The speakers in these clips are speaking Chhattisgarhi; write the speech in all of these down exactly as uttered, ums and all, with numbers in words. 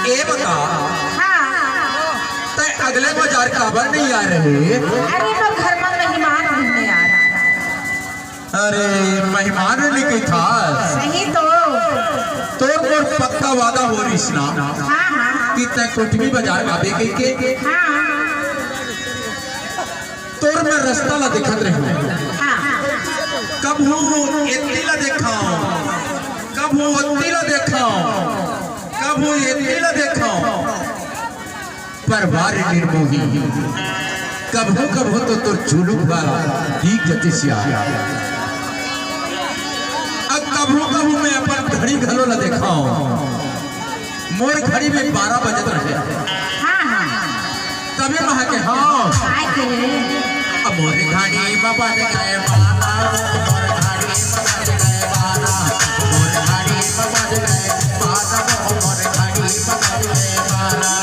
ए बता, हाँ। तैं अगले बाजार काबर नहीं आ रहे? अरे, मैं घर में मेहमान घूमने आ रहा। अरे, मेहमान नहीं कही था। सही तो। तोर मोर पक्का वादा हो रिहिस ना हाँ, हाँ। कि तैं कोटमी बाजार आबे कही के। हाँ। तोर मैं रस्ता ला देखत रहूं। हाँ। कभू एती ला देखाओ, कभू ओती ला देखाओ, कभू एती ला देखाओ। पर वाह रे निर्मोही, कभू कभू तो तोर चुलुक वाला दीख जतिस यार। अब कभू कभू मैं अपन घड़ी घलो ला देखाओ, मोर घड़ी में बारह बजत रहे। हाँ, हाँ। तबे महा के हाँ। काय के? अब मोर घड़ी में बज गए बारह, मोर घड़ी में बज गए बारह, मोर घड़ी में बज गए बारह, मोर घड़ी में बज गए बारह।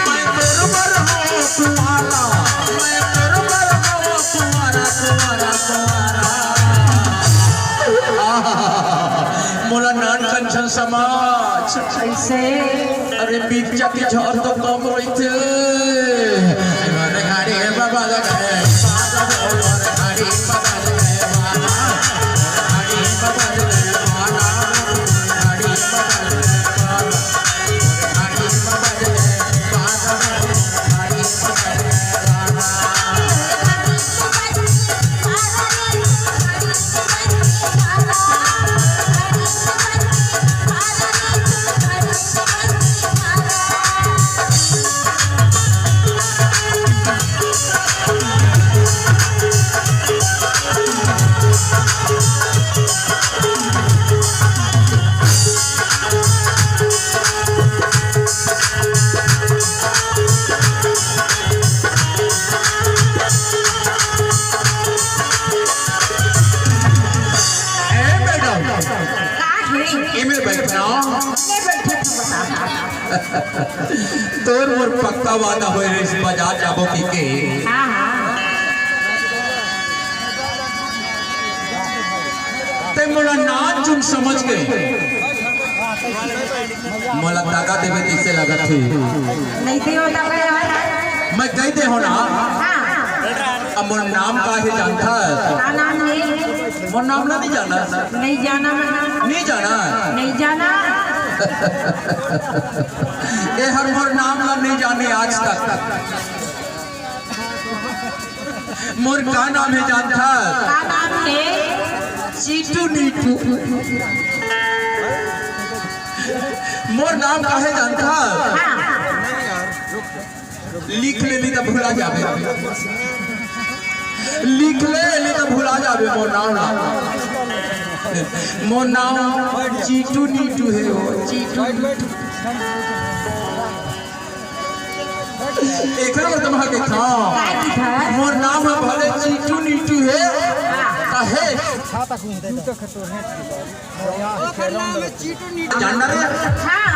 मैं तोर बर हूँ कुंवारा, मैं तोर बर हूँ कुंवारा, कुंवारा, कुंवारा। मोला नान कंचन समाज। कैसे? अरे मिर्चा के झर तो कम रहिथे। अरे घड़ी बाबा लगे, बाबा घड़ी बाबा लगे, बाबा घड़ी बाबा लगे, बाबा घड़ी बाबा लगे, बाबा। ए मैडम, का हे? एमे बैठना। ले बैठे तो बता। तोर मोर पक्का वादा होय रहिस, बाजार जाबो कहिके। हाँ, हाँ। तैं मोला नानचुन समझ के मोला दगा देबे तइसे लगत हे। नहीं दे होता भाई यार। मैं कहि दे हों ना। हाँ। अब मोर नाम का हे जानथस? का नाम हे? मोर नाम ला नहीं जानस? नहीं जाना मैं। नहीं जाना? नहीं जाना। ए हर मोर नाम ला नहीं जाने आज तक। मोर का नाम हे जानथस? का नाम हे? चीटू नीटू। मोर नाम का हे जानथस? हाँ। लिख ले, नहीं तो भुला जाबे। लिख ले, नहीं तो भुला जाबे मोर नाम ला। मोर नाम चीटू नीटू हे, वो चीटू नीटू। एकर बर तो मैं कहत हँव, मोर नाम ह भले चीटू नीटू हे, काहे? जानना रे? हाँ।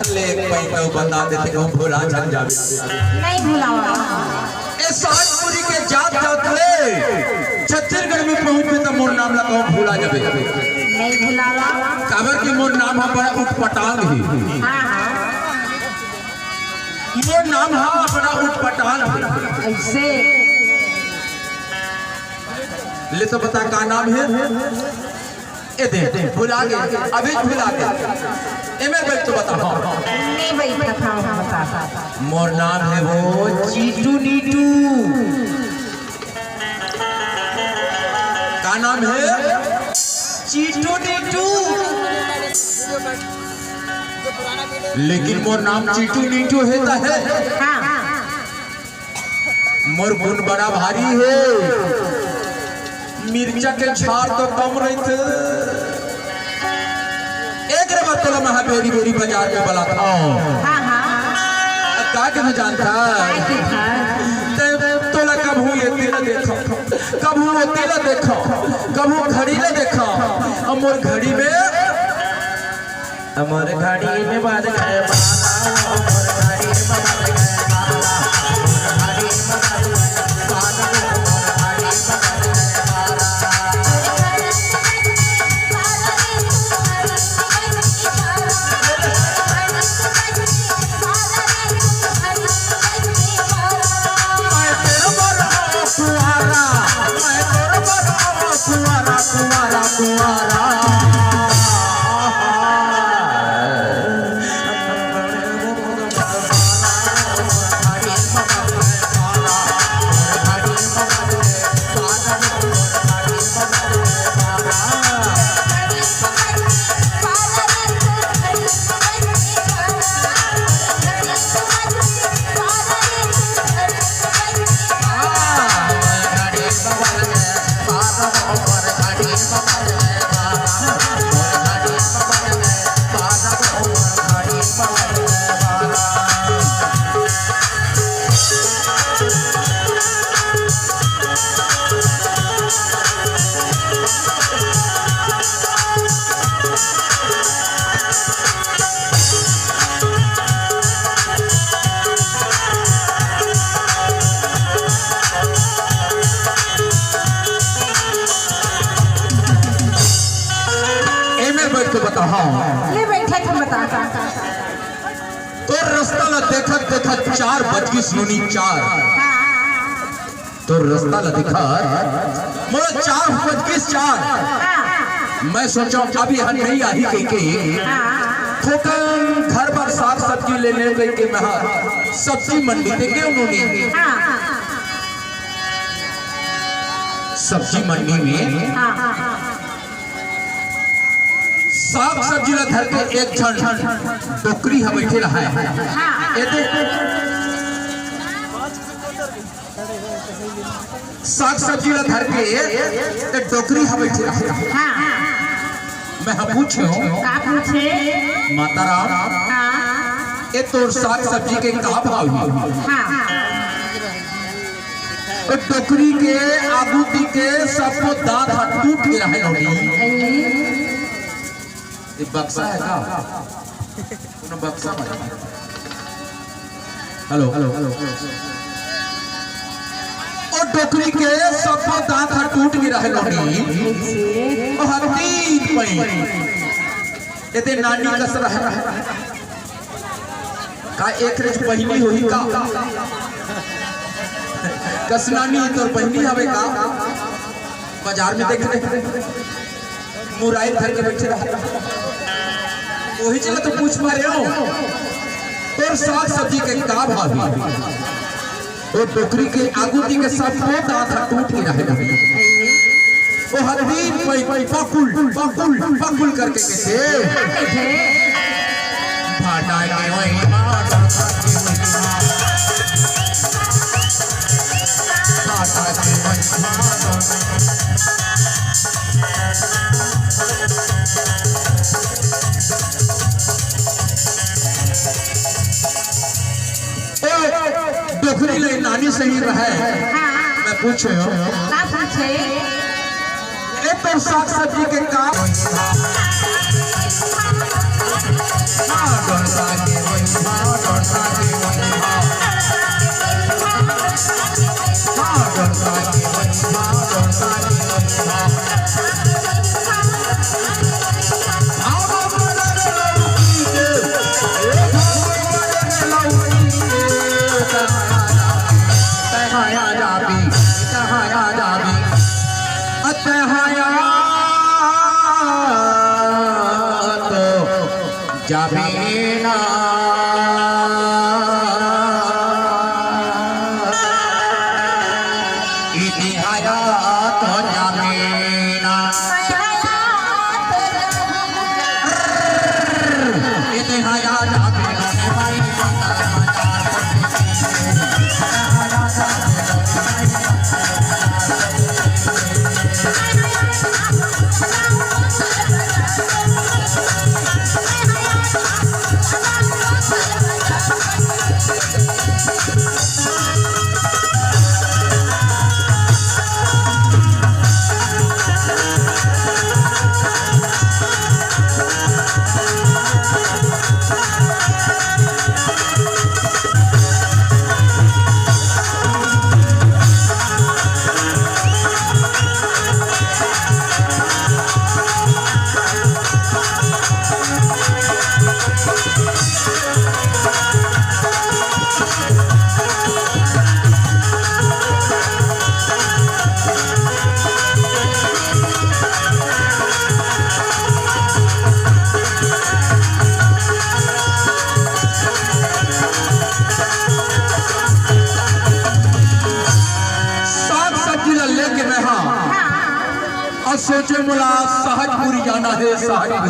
ले, मैं तो बता देते हँव, भुला झन जाबे। नहीं भुलावा। ए सातपुरी के जात जात ले छत्तीसगढ़ में पहुँचबे त मोर नाम ला कहूँ भुला जाबे। नहीं भुलावा। काबर के मोर नाम ह बड़ा उटपटांग हे। हाँ, हाँ। मोर नाम ह बड़ा उटपटांग हे। ऐसे। ले तो बता का नाम हे? ए दे, भुला गे, अभी भुला गे। एमे बैठ तो बता, हाँ। नहीं बैठा था, बता। मोर नाम हे वो चीटू नीटू। का नाम हे? चीटू नीटू। लेकिन मोर नाम चीटू नीटू हे त हे। हाँ। मोर गुन बड़ा भारी हे, मिर्चा के झार तो कम रहिथे। एक रे बात तोला महा बेरी बेरी बाजार में बलात हँव। हाँ, हाँ। अब का के जानथस? काय के था? तैं तोला कभू ये देखो, कभू ओती ला देखो, कभू घड़ी ला देखो, अब मोर घड़ी में, अब मोर घड़ी में बाज गए बाला, अब मोर घड़ी में बाज गए बाला, अब मोर घड़ी में बाज गए बाला, अब मोर घड़ी में बाज गए बाला। मैं तेरे बर हूँ कुंवारा, मैं तेरे बर हूँ कुंवारा, कुंवारा, कुंवारा। एमे बैठ के बता, हाँ। ये बैठे के बता। तोर रस्ता ला देखत देखत चार बज गिस नोनी, चार। हाँ। तोर रस्ता ला देखत मोला चार बज गिस, चार। हाँ। मैं सोचों अभी हन नहीं आही कहिके। हाँ। थोकन घर बर साग सब्जी लेने कहिके मैं हा सब्जी मंडी ते गेंव नोनी। हाँ। सब्जी मंडी में हाँ। साग सब्जी ला धर के एक झन डोकरी ह बइठे रहय। हाँ। एदे साग सब्जी ला धर के एक डोकरी ह बइठे रहय। हाँ। मैं ह पूछेंव, का पूछे? माता राम, हाँ। ए तोर साग सब्जी के का भाव हे? हाँ। ओ डोकरी के आगू ती के सबो दांत ह टूट गे रहय नोनी। अरे। ये बक्सा हे का? कोनो बक्सा में। Hello, hello. ओ डोकरी के सबो दांत ह टूट गे रहय नोनी। ओ हत्ती पई। एदे नानी कस रहय। का एकरेच बहिनी होही का? कस नानी तोर बहिनी हवे का? बाजार में देखे रहे, मुराई धर के बइठे रहय। ओही चला तो पूछ मारे हो, तोर साग सब्जी के का भाव हे? ओ डोकरी के आगू ती के सबो दांत ह टूट गे रहय। ओ हत्ती पई पकुल, पकुल, पकुल करके कहिथे। भाटा के वही भाटा, भाटा के वही भाटा। ओ, डोकरी ले नानी सही रहय। हाँ। मैं पूछेंव। का पूछे? ए तोर साग सब्जी के का? जाबे ना। इतिहाया तो जाबे ना। इतिहाया जाबे ना। आज सोचे मोला सहजपुरी जाना हे, सहजपुरी।